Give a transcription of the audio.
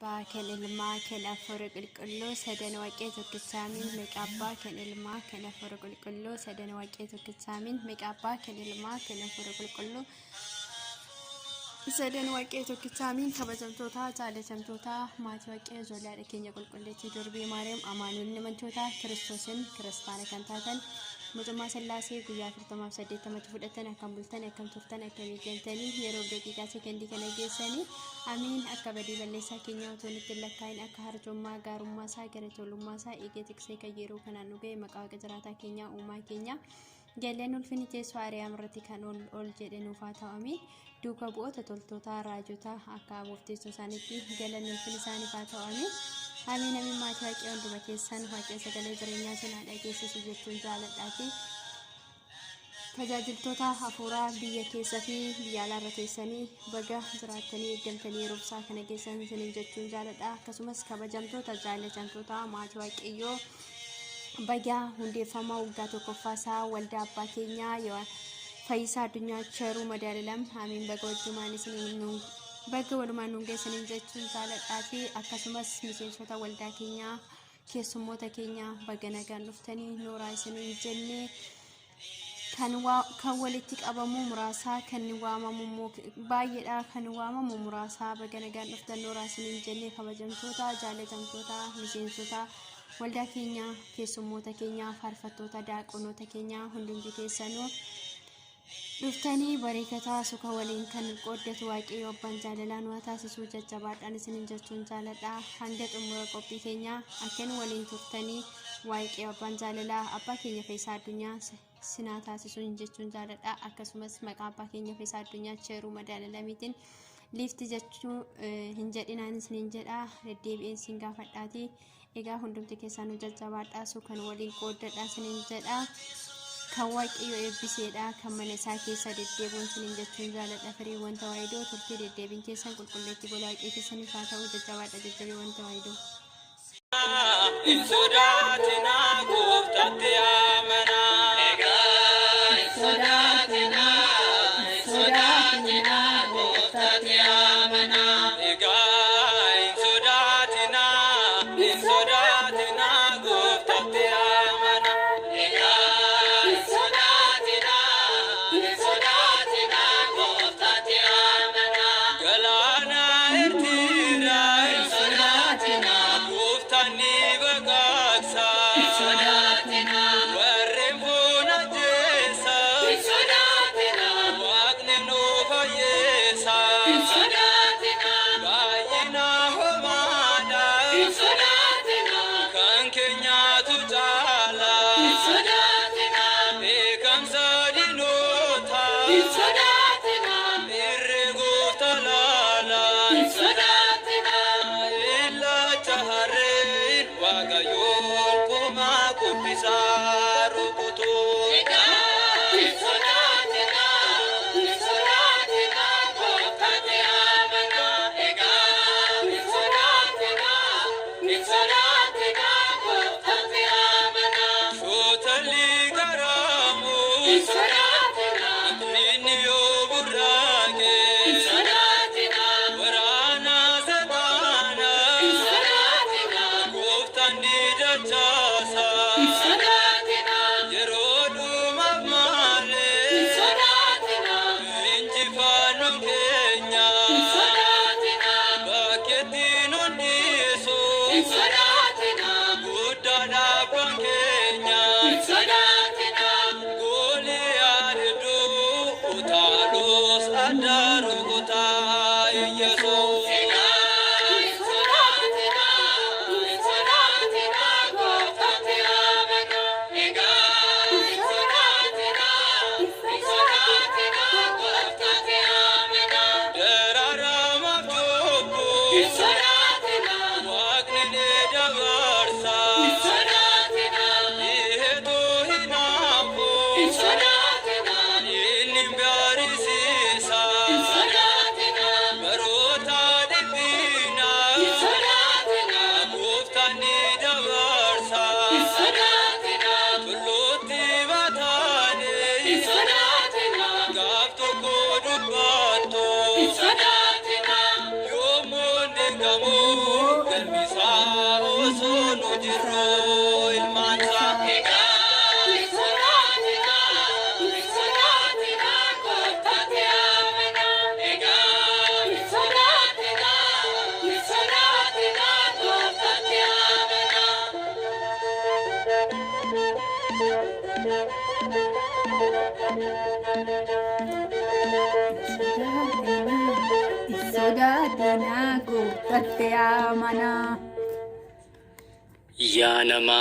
Abbaa kan Ilmaa kan Afuura Qulqulluu sadan Waaqee tokkicha Amiin Maqaa Abbaa kan Ilmaa kan Afuura Qulqulluu sadan Waaqee tokkicha Amiin Maqaa Abbaa kan Ilmaa kan Afuura Qulqulluu sadan Waaqee tokkicha Amiin. Kabajamtoota, jaalatamtoota maatii Waaqee, ijoollee haadha keenya qulqulleettii Durbee Maariyaam Amaanu'el, amantoota Kiristoosin kiristaana kan taatan, mucummaa Sillaasee guyyaa 40f 80tti fudhatan, akkam bultan, akkam turtan, akkam eeggaltanii yeroo daqiiqaa sekendii kana geessanii? Amiin. Akka badii balleessaa keenyaa otoo nutti hin lakkaa'in, akka harjummaa gaarummaa isaa, gara tolummaa isaa eegee tiksee kan yeroo kanaan nu ga'e, maqaa Waaqa jiraataa keenyaa, uumaa keenyaa, galanni ulfinni teessoo Ariyaam irratti kan ol ol jedhe nuuf haa ta'u. Amiin. Duuka bu'oota, toltoota, raajota, akka aboof teessoo isaaniitti galanni ulfinni isaaniif haa ta'u. Amiin, amiin, amiin. Maatii Waaqee hunduma keessan Waaqee sagalee jireenyaa isin haa dhageessisu jechuun jaaladhaati. Tajaajiltoota hafuuraa biyya keessa fi biyya alaarra teessanii, baga jiraattanii eeggamtanii yeroo isaa kana geessan isiniin jechuun jaaladha. Akkasumas kabajamtoota, jaalatamtoota maatii Waaqayyoo, baga hundeeffama waggaa tokkoffaa isaa waldaa abbaa keenyaa Fayyisaa Addunyaa Cheruu Madaalalam, amiin, baga wajjumaan isiniin nu baga walumaan nuun geessaniin jechuun jaaladhaa fi akkasumas miseensota waldaa keenyaa, keessummoota keenya, baga nagaan dhuftanii nooraa isiniin jennee. Kan walitti qabamu muraasaa, kan waamamu immoo baay'eedha, kan waamamu muraasaa. Baga nagaan dhuftan nooraa isiniin jennee. Kabajamtoota, jaalatamtoota miseensota waldaa keenya, keessummoota keenya, faarfattoota, daaqonoota keenya, hundumti keessanuu dhuftanii bareekataa suka waliin kan qooddatu Waaqayyo abbaan jaalalaa nu haa taasisuu. Jajjabaadhaan isinin jechuun jaaladha. Hanga xumura qophii keenyaa akkan waliin turtanii Waaqayyo abbaan jaalalaa abbaa keenya Fayyisaa Addunyaa sinaa taasisuun jechuun jaaladha. Akkasumas maqaa abbaa keenya Fayyisaa Addunyaa Cheeruu Madaalalamiitiin liifti jechuu hin jedhinaan isinin jedha, deddeebi'een sin gaafadhaati. Egaa hundumti keessanuu jajjabaadhaa, sukan waliin qooddadhaa isinin jedha. Kan Waaqayyo eebbiseedha kan mana isaa keessa deddeebi'uun isinin jechuun jaaladha. Firiiwwan tawaahidoo, turtii deddeebiin keessan qulqulleettii gola Waaqee keessaniif haa ta'u. Jajjabaadha, jajjabeewwan tawaahidoo. Hin sodaatinaa, gooftaatti amanaa. Egaa hin sodaatinaa, hin sodaatinaa, gooftaatti amanaa. Egaa hin sodaatinaa, hin sodaatinaa, gooftaatti amanaa. Egaa hin sodaatinaa, hin sodaatinaa, gooftaatti amanaa. Galaana Eertiraa hin sodaatinaa, gooftaan ni baqaqsa. Hin sodaatinaa, warreen foon ajjeesa. Hin sodaatinaa, Waaqni nu fayyisa. Hin sodaatinaa, baay'ina homaadha. Hin sodaatinaa, kan keenyaatu caala. Hin sodaatinaa, beekamsa diinota. Hin sodaatinaa, irree gooftaa laala. Hin sodaatinaa, illacha harreen Waaqayyoon qomaa kuffisaa rukutu. Egaa hin sodaatinaa, hin sodaatinaa, gooftaatti amanaa. Egaa hin sodaatinaa, hin sodaatinaa, gooftaatti amanaa. Shootalli qaraamu. Hin sodaatinaa. Inni yoo burraaqe. Hin sodaatinaa. Waraana seexaanaa. Hin sodaatinaa. Gooftaan ni dachaasa. Hin sodaatinaa. Yeroo dhumaaf malee. Hin sodaatinaa. Injifannoon keenya. Hin sodaatinaa. Bakkeetti nun dhiisu. Hin sodaatinaa. Guddaadha abbaan keenya. Hin sodaatinaa. Gooliyaad hedduu utaaluus adda rukutaa Iyyasuus. Egaa hin sodaatinaa, hin sodaatinaa, gooftaatti amanaa. Egaa hin sodaatinaa, hin sodaatinaa, gooftaatti amanaa. Daraaramaaf cubbuu. Hin sodaatinaa. Waaqni ni. Galmisaa osoo nu jirru ilmaansaa. Egaa hin sodaatinaa, hin sodaatinaa gooftaatti amanaa. Egaa hin sodaatinaa, hin sodaatinaa gooftaatti amanaa. Hin sodaatinaa gooftaatti amanaa. Yaa namaa!